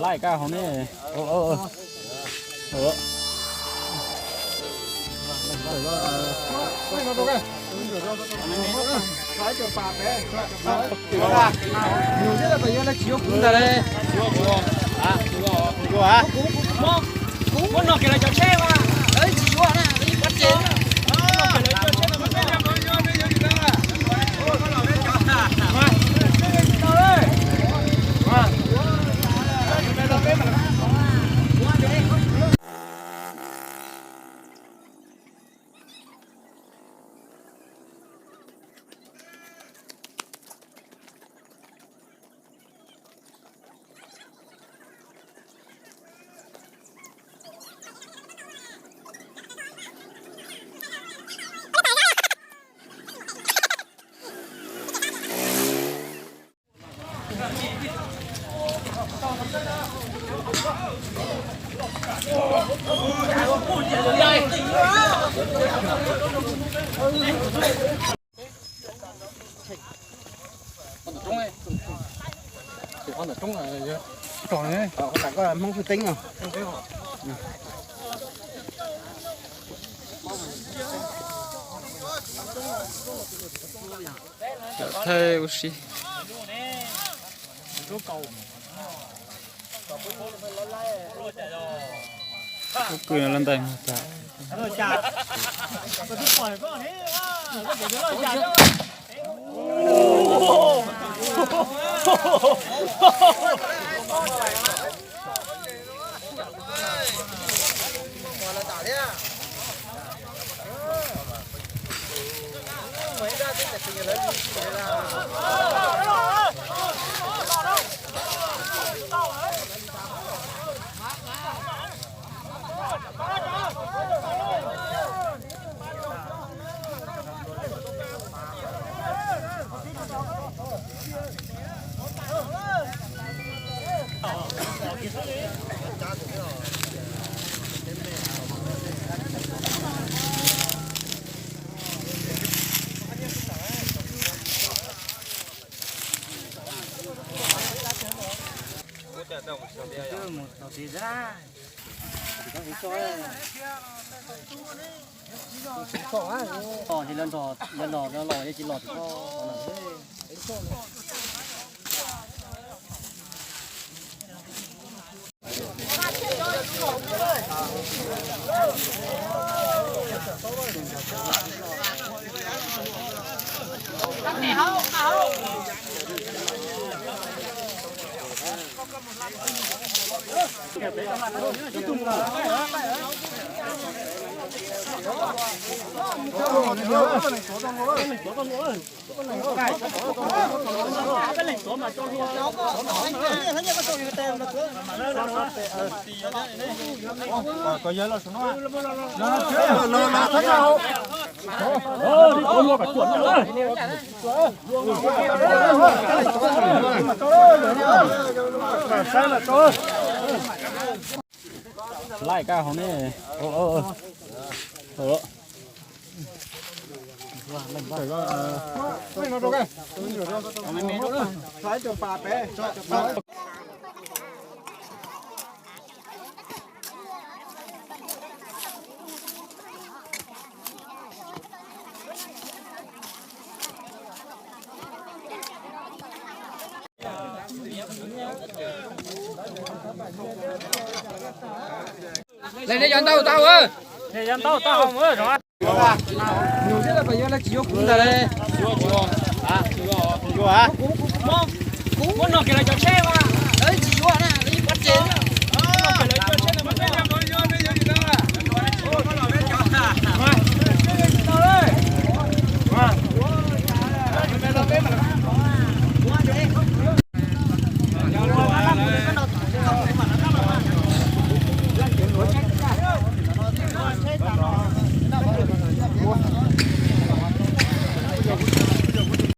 Laij kaj hauv ne. Muab no kiag lawv cov tsheb mas lawv tsis yuav na, lawv yeej pov tseg na. Hmoob Xwb Teeb os. Thaij ua si. Lub kws no lub ntais muag tas. Lawv nrog lawv los tsis los tsis koj. Laij kaj hauv ne. Lawv ne yog ntau tau, yog ntau tau. Nws thiab lawv pas yuav lawv tsis yuav kuv ntag le. Muab no kiag lawv cov tsheb mas.